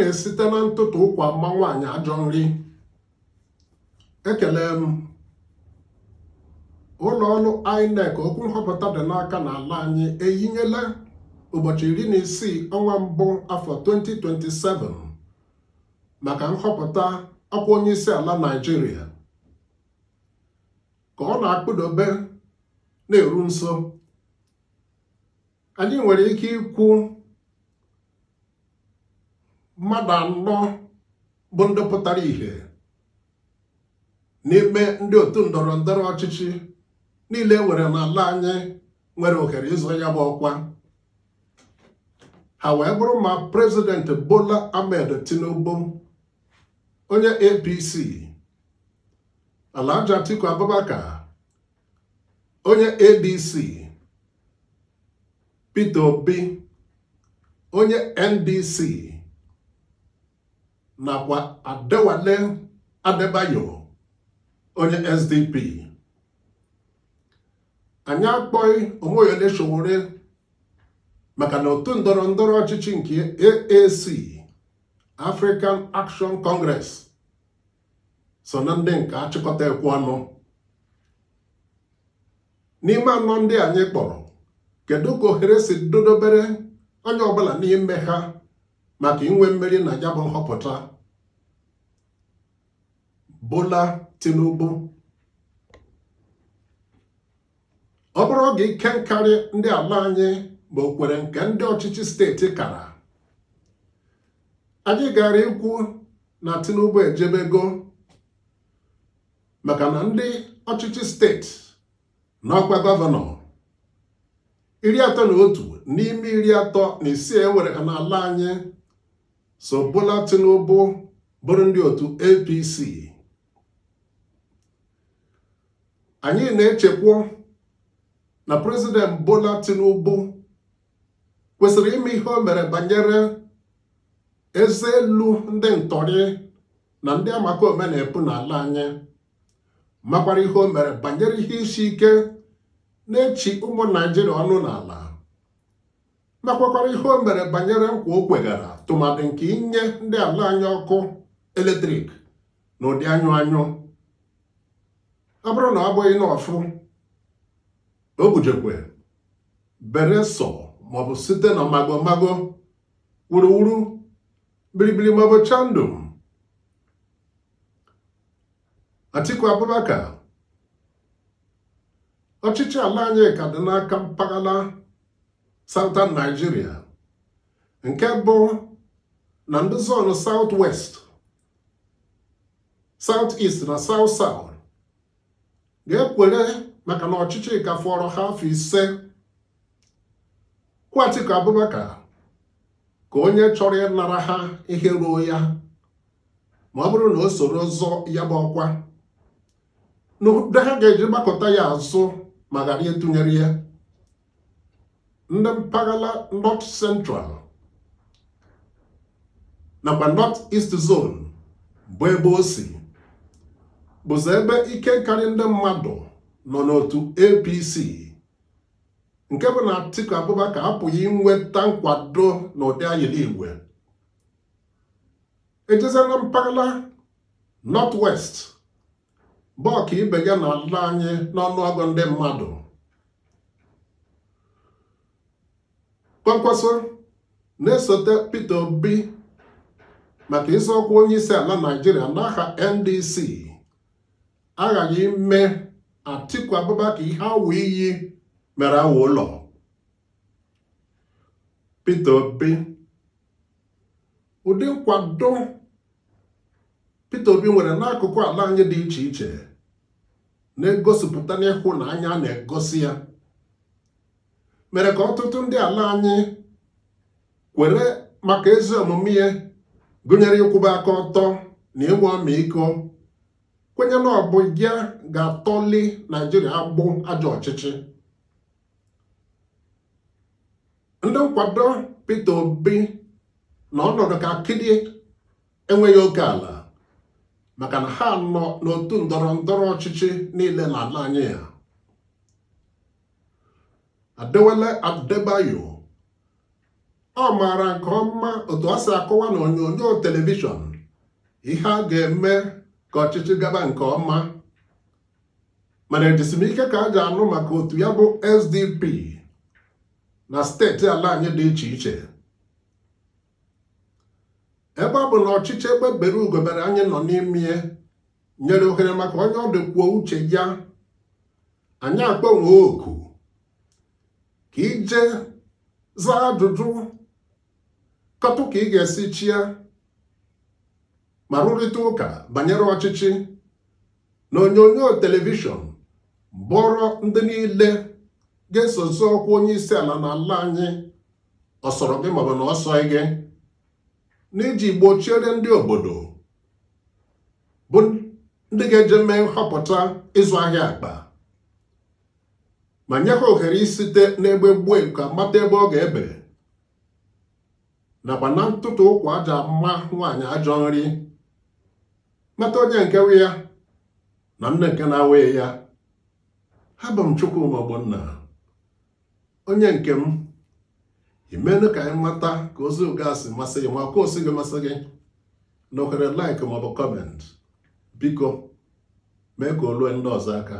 na-esite na ntụtụ ụkwụ ama nwaanyị ajọ nri. Ekele m ụlọ ọrụ INEC okwu nhọpụta dị n'aka n'ala anyị eyinyela ụbọchị 16 ọnwa mbụ afọ 2027 maka nhọpụta ọkwa onye isi ala Naịjirịa. Ka ọ na-akpụdobe na-eru nso, anyị nwere ike ikwu mmadụ anọ bụ ndị pụtara ìhè n'ime ndị otu ndọrọ ndọrọ ọchịchị niile e nwere n'ala anyị nwere ohere ịzọ ya bụ ọkwa. Ha wee bụrụ ma Prezidenti Bola Ahmed Tinubu onye APC, Alhaji Atiku Abubakar onye ADC, Peter Obi onye NDC nakwa Adewale Adebayo onye SDP. Anyị akpọghị Omoyele Sowore maka na otu ndọrọ ndọrọ ọchịchị nke AAC, African Action Congress, so na ndị nke achịkọta ekwe ọnụ. N'ime anọ ndị anyị kpọrọ, kedu ka ohere si dodobere onye ọbụla n'ime ha maka inwe mmeri na ya bụ nhọpụta? Bola Tinubu, ọ bụrụ oge ike nkarị ndị ala anyị ma o kwere nke ndị ọchịchị steeti kara, anyị gara ikwu na Tinubu ejebego maka na ndị ọchịchị steeti n'ọkwa gọvanọ 31 n'ime 36 e nwere ha n'ala anyị so Bola Tinubu bụrụ ndị otu APC. Anyị na-echekwa na Prezident Bola Tinubu kwesịrị ime ihe o mere banyere eze elu ndị ntọrị na ndị amakome na-epu n'ala anyị, makwara ihe o mere banyere ihe isi ike na-echi ụmụ Naijiria ọnụ n'ala, makwakwara ihe o mere banyere nkwa o kwegara tụmadị nke inye ndị ala anyị ọkụ eletrik na ụdị anyụ anyụ. Ọ bụrụ na ọ bụghị n'ọfụ o bujekwe bere sọ maọbụ site na magomago, wuruwuru, biribiri maọbụ chandum. Atiku Abubakar, ọchịchị ala anyị ka dị n'aka mpaghara Southern Nigeria nke bụ na ndị zọnụ South West, South East na South South ga-ekwere maka na ọchịchị ka fọrọ ha afọ 5 kwụ Atiku Abubakar ka onye chọrọ ịnara ha ihe ruo ya ma ọ bụrụ na o soro zọọ ya bụ ọkwa n'ụdị ha ga-eji gbakọta ya azụ ma ghara ịtụnyere ya. Ndị mpaghara North Central nakwa North East Zone bụ ebe o si bụzi ebe ike karị ndị mmadụ nọ n'otu APC, nke bụ na Atiku Abubakar apụghị inweta nkwado n'ụdị ayịlị igwe. Ejeze na mpaghara North West bụ ọka ibe ya n'ala anyị n'ọnụọgụ ndị mmadụ. Kwankwaso na-esote Peter Obi maka ịzọ ọkwa onye isi ala Naịjirịa n'aha NDC aghaghị ime Atiku Abubakar ihe awụ iyi mere awụ ụlọ. Peter Obi, ụdị nkwado Peter Obi nwere n'akụkụ ala anyị dị iche iche na-egosipụta n'ịhụnanya a na-egosi ya mere ka ọtụtụ ndị ala anyị kwere maka ezi omume ya, gụnyere ịkwụba aka ọtọ na inwe ọmịiko, kwenye na ọ bụ ya ga-atọli Naijiria agbụ ajọ ọchịchị. Ndị nkwado Peter Obi na ọnọdụ ka akịdị enweghị oke ala maka na ha nọ n'otu ndọrọ ndọrọ ọchịchị niile n'ala anyị ya. Adewale Adebayo, Ọ maara nke ọma otu a si akọwa na onyonyo telivishọn ihe a ga-eme ka ọchịchị gaba nke ọma, mana ejisimike ka a ji anụ maka otu ya bụ SDP na steeti ala anyị dị iche iche. Ebe ọ bụ na ọchịchị egbe bere ugo bere anyị nọ n'ime nyere ohere maka onye ọ dị kwuo uche ya, anyị akpọnwe oku ka ije zaa ajụjụ kọtụ ka ị ga-esi chịa ma rụrịta ụka banyere ọchịchị na onyonyo telivishọn bụrụ ndị niile ga-eso zọọ ọkwa onye isi ala n'ala anyị, ọ sọrọ gị maọbụ na ọ sọghị gị, n'iji gbochiere ndị obodo bụ ndị ga-eje mee nhọpụta ịzụ ahịa akpa ma nye ha ohere isite n'egbe gbuo ka mata ebe ọ ga-ebe nakwa na ntụtụ ụkwa aja mma nwaanyị ajọ nri mata onye nke wụ ya na nne nke na-awụghị ya. Abụ m Chukwuma Ogbonna, onye nke m. Imenụ ka anyị mata ka ozi oge a si masị gị, ma ka o si gị masị gị na ohere like maọbụ comment. Biko mee ka o lue ndị ọzọ aka.